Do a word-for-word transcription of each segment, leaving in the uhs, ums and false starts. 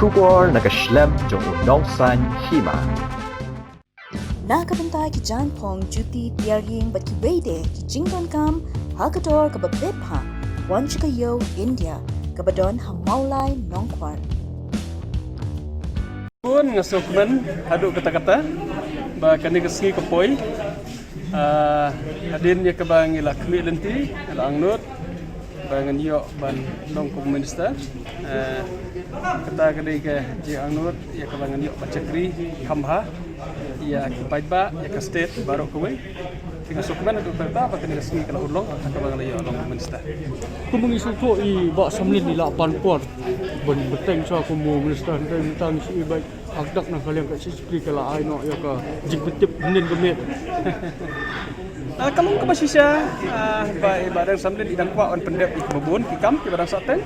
Khubor na ka shlem jong u nongsaiñ hima. Na ka bynta ki jaiñphong, juti, tiar ïing bad kiwei de ki jingdonkam ha ka dor kaba bit bha, wan sha ka ïew India kaba don ha Mawlai Nongkwar. Bun nga sngewkmen haduh katta katta ba kane ka sngi ka poi. Ah, hadien ïa kaba ngi la khmih lynti, ngi la angnud ba ngan ïoh ban long kum u minister. Ah, kata ka dei ka jingangnud ïa kaba ngan ïoh ban shakri kham bha ïa ki paidbah, ïa ka state baroh kawei. Te nga sngewkmen haduh katta ba kane ka sngi ka la urlong ha kaba ngan la ïoh long kum u minister. Kumba ngi sngewthuh i Bah Samlin i la pan por ban bteng sha kum u minister, hynrei mynta ngi shu i ba Ak dak na ka liang ka C C P ka la ai noh ïa ka jingpyntip hynnin ka miet. Ah, ka long kaba shisha, ah, ba i Bah Dang Samlin i dang kwah ban pyndep ïa kiba bun ki kam kiba dang sah teng.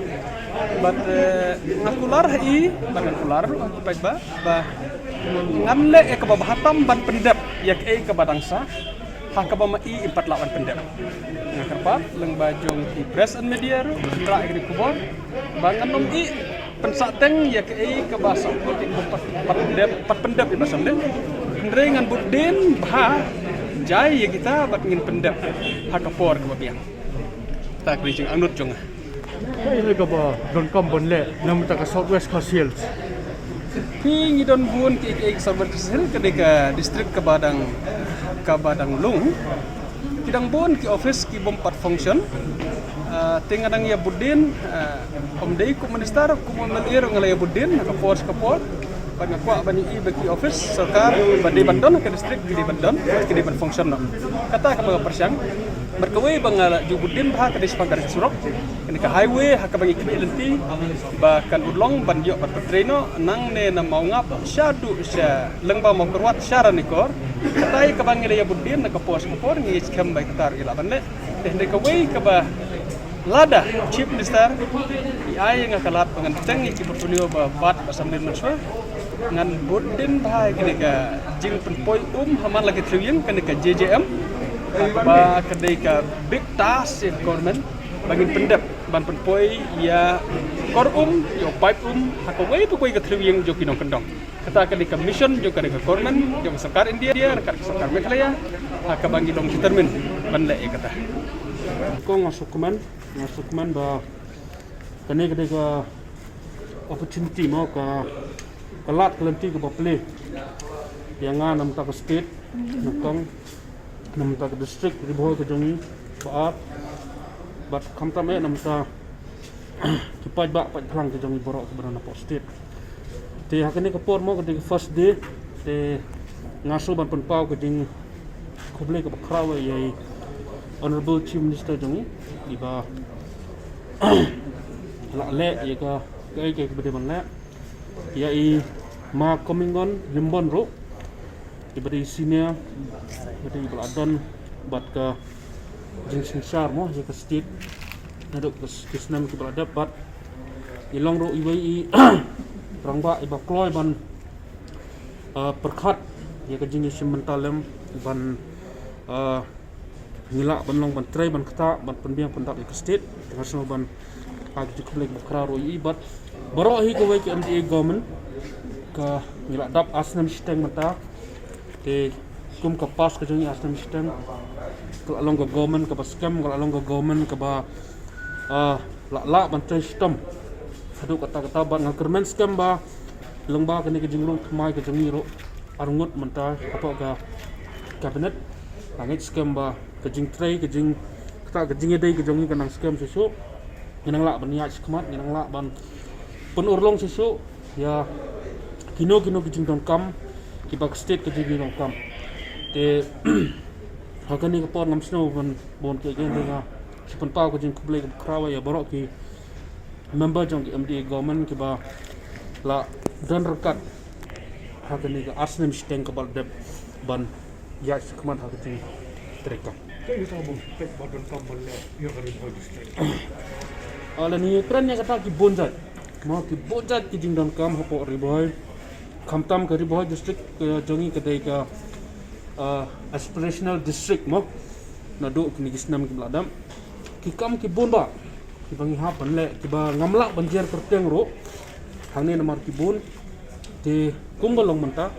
Bad, eh, nga kular ha i, bad nga kular ruh ha ki paidbah ba ngan leh ïa kaba bha tam ban pyndep ïa kaei kaba dang sah. Ha kaba ma i im pat lah ban pyndep. Nga kyrpad lyngba jong ki press and media ruh, hynrei ïa kane ka khubor ba ngan ym i pynsah teng ïa kaei kaba sah, pat, pat pyndep, pat pyndep ïa Bah Samlin. Hynrei ngan bud dien bha jai ïa kita bad ngin pyndep ha ka por kaba biang. Kata ka dei jingangnud jong nga. Kaei kaba donkam ban leh na bynta ka South West Khasi Hills? Phi, ngi don bun ki, ki, ki South West Khasi Hills, ka dei ka district kaba dang, kaba dang lung. Ki dang bun ki office ki bym pat function. Ah, te nga dang ïa bud dien, ah, ym dei kum minister, kum M L A ruh nga la ïa bud dien ha ka por sha ka por. Bad nga kwah ban ïohi ba ki office sorkar ba dei ban don ha ka district ki dei ban don, ki dei ban function noh. Kata kaba nga pyrshang. Bad kawei ba nga la ju bud dien bha ka dei shaphang ka surok, kane ka highway ha kaba ngi khmih lynti ba kan urlong ban ïoh ban pyntrei noh nangne na Mawngap shaduh sha lyngba Mawkyrwat sha Ranikor. Kata ïa kaba ngi la ïa bud dien na ka por sha ka por, ngi skhem ba kata ruh i lah ban leh. Te hynrei kawei kaba lada Chief Minister i ai ïa nga ka lad ba ngan bteng ïa ki portfolio ba bat Bah Samlin mynshuwa, ngan bud dien bha ïa kane ka jingpynpoi um ha man la ki three ïing, kane ka J J M, ba ka dei ka big task ïa ka government ba ngin pyndep ban pynpoi ïa kor um, ïa u paip um ha kawei pa kawei ka three ïing jong ki nongkyndong. Kata ka dei ka mission jong ka dei ka government, jong ka sorkar India, ka sorkar Meghalaya, ha kaba ngi long determined ban leh ïa kata. Kong, nga sngewkmen, nga sngewkmen ba kane ka dei ka opportunity mo, ka, ka lad ka lynti kaba plie ïa nga na bynta ka state, na kong, na bynta ka district Ri Bhoi ka jong ngi ba ar, bad khamtam eh na bynta ki paidbah paidphlang ka jong ngi baroh kiba don hapoh state. Te ha kane ka por mo, ka dei ka first day, te nga shu ban pynpaw ka jingkhublei kaba khraw ïa i Honorable Chief Minister jong ngi, iba la leh ïa ka, kaei kaei kaba dei ban leh. Ïa i Ma Comingone Ymbon ruh, iba dei senior, iba dei iba la don bad ka jingsynshar mo ïa ka state naduh ka s-, ki snem kiba la dep, bad i long ruh iwei i rangbah iba kloi ban, ah, pyrkhat ïa ka jingïashim bynta lem ban, ah, ngi lah ban long ban trei ban ktah ban pynbiang pyndap ïa ka state. Te nga sngewbha ban ai ka jingkhublei kaba khraw ruh ïa i bad baroh hi kawei ka M D A government ka ngi la dap ar snem shiteng mynta. Te kum ka past ka jong ngi ar snem shiteng, ka la long ka government kaba skhem, ka la long ka government kaba, ah, la lah ban trei shitom haduh katta katta, bad nga kyrmen skhem ba lyngba kane ka jingrung thymmai ka jong ngi ruh arngut mynta hapoh ka cabinet, nga ngeit skhem ba ka jingtrei, ka jing, kata ka jingïadei ka jong ngi ka nang skhem shuh shuh. Ngi nang lah ban ïaid shakhmat, ngi nang lah ban pynurlong shuh shuh ïa kino kino ki jingdonkam kiba ka state ka jingdonkam. Te ha kane ka por ngam sngew ban bun ki again, te nga shu pynpaw ka jingkhublei kaba khraw ïa baroh ki member jong ki M D A government kiba la don ryngkat ha kane ka ar snem shiteng kaba la dep ban ïaid shakhmat ha ka jingtrei kam. Te ïa ka bun peit ba donkam ban leh ïa ka Ri Bhoi district. Ah, lane kren ïa kata ki bun jait, mo, ki bun jait ki jingdonkam hapoh Ri Bhoi. Khamtam ka Ri Bhoi district ka jong ngi ka dei ka, ah, aspirational district mo, naduh kine ki snem kiba la dep. Ki kam ki bun bha kiba ngi hap ban leh, kiba ngam lah ban jer kyrteng ruh. Hangne namar ki bun, te kumba long mynta,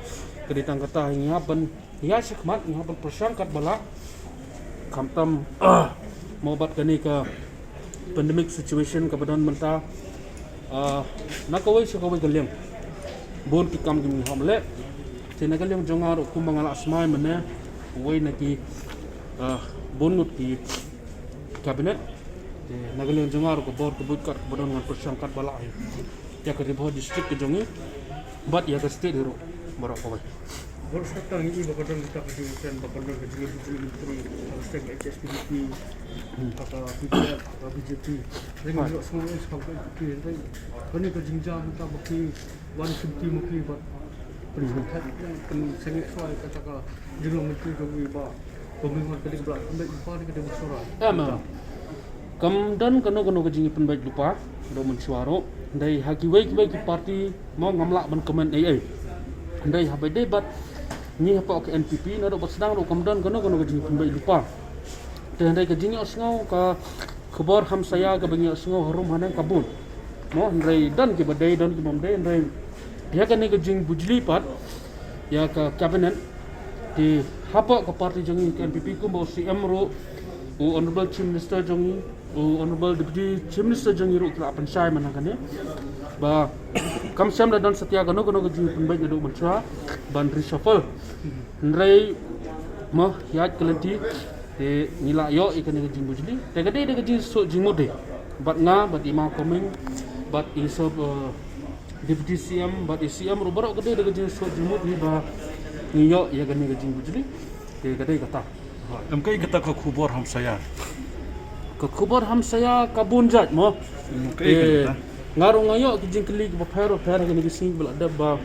ka dei tang kata ngi hap ban ïa shakhmat, ngi hap ban pyrshang katba lah. Khamtam, ah, mo bad kane ka pandemic situation kaba don mynta, ah, na kawei sha kawei ka liang, bun ki kam ki ngi hap leh. Te na ka liang jong nga ruh kumba nga la smai mynne, uwei na ki, ah, bun ngut ki cabinet. Te na ka liang jong nga ruh ka bor ka buit katba don ngan pyrshang katba lah hi ïa ka Ri Bhoi district ka jong ngi bad ïa ka state hi ruh baroh kawei. Bor sa tang i ba ka don kita ka jingkren ba ka don ka jingkren jingkren ha ka state ka H S P D P, ha ka P D F, ha ka B J P. Ring ïoh sngewbha ka N P P, ring kane ka jingjia mynta ba ki wan shim ti mo ki ba pynsangeh shuwa ïa kata ka jinglong myntri jong i ba Em, em. Kam don kano kano ka jingpynbeit lypa haduh mynshuwa ruh. Hynrei ha kiwei kiwei ki party mo ngam lah ban comment ei ei. Hynrei haba dei bad ngi hapoh ka N P P naduh ba sdang ruh kam don kano kano ka jingpynbeit lypa. Te hynrei ka jingïohsngew ka khubor hamsaïa kaba ngi ïohsngew harum haneng ka bun. Mo hynrei don kiba dei don kiba ym dei hynrei ïa kane ka jingbujli pat ïa ka cabinet. Te hapoh ka party jong ngi ka N P P kumba u C M ruh, u Honorable Chief Minister jong ngi, u Honorable Deputy Chief Minister jong ngi ruh ki la pynshai man la kane ba kam shym la don satia kano kano ka jingpynbeit naduh mynshuwa ban reshuffle. Hynrei mo ïaid ka lynti te ngi la ïoh ïa kane ka jingbujli. Te ka dei da ka jingsuk jingmut hi bad nga bad i Ma Coming bad i sop, eh, Deputy C M bad i C M ruh baroh ka dei da ka jingsuk jingmut hi ba ngi ïoh ïa kane ka jingbujli. Te ka dei kata. Em, kaei kata ka khubor hamsaïa? Ka khubor hamsaïa ka bun jait mo. Em, kaei kata? Nga ruh nga ïoh ki jingkylli kiba pher bapher ha kine ki sngi ba la dep ba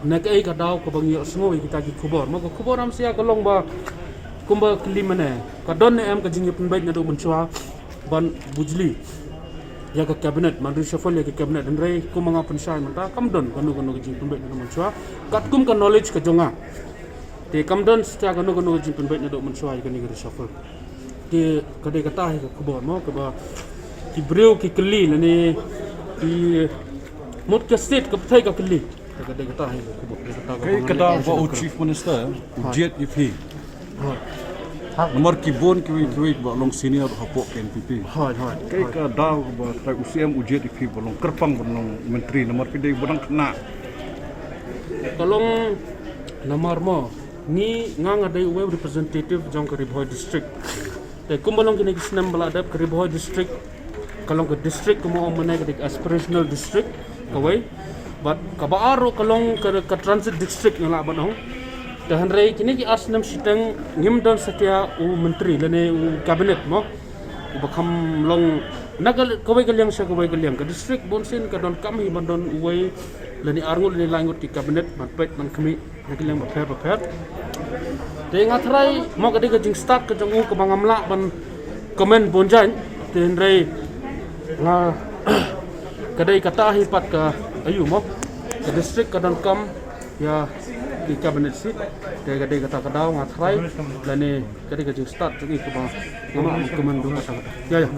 na kaei ka daw kaba ngi ïohsngew ïa kita ki khubor. Mo ka khubor hamsaïa ka long ba kumba kylli mane ka don ne em ka jingïapynbeit naduh mynshuwa ban bujli ïa ka cabinet, ban reshuffle ïa ka cabinet. Hynrei kumba nga pynshai mynta kam don kano kano ka jingpynbeit naduh mynshuwa katkum ka knowledge ka jong nga. Te kam don satia kano kano ka jingpynbeit naduh mynshuwa ïa kane ka reshuffle. Te ka dei kata hi ka khubor mo kaba ki briew ki kylli lane ki mut ka state ka pyrthei ka kylli. Te ka dei kata hi ka khubor. Te kata ka Kaei bang ka daw ba u Chief Minister u jied ïa phi? Namar ki bun kiwei kiwei ba long senior hapoh ka N P P. Hoi, hoi. Kaei ka daw ba trai u C M u jied ïa phi ba long kyrpang ba long myntri namar phi dei ba dang khynnah? Ka long namar mo ngi nga nga dei uwei u representative jong ka Ri Bhoi district. Te kumba long kine ki snem ba la dep ka Ri Bhoi district ka long ka district kumba ong mynne ka dei ka aspirational district kawei. Bad kaba ar ruh ka long ka, ka transit district nga lah ban ong. Te hynrei kine ki ar snem shiteng ngim don satia u myntri lane u cabinet mo uba kham long na ka, kawei ka liang sha kawei ka liang. Ka district bunsien ka donkam hi ban don uwei lane arngut lane laingut ki cabinet ban peit ban khmih na ki liang bapher bapher. Te nga tharai mo ka dei ka jingstad ka jong u kaba ngam lah ban comment bun jait. Te hynrei nga ka dei kata hi pat ka aiu mo ka district ka donkam ïa ki cabinet seat. Te ka dei kata ka daw nga tharai lane ka dei ka jingstad jong i kaba ngam lah ban comment bun kata kata. Ïa ïa.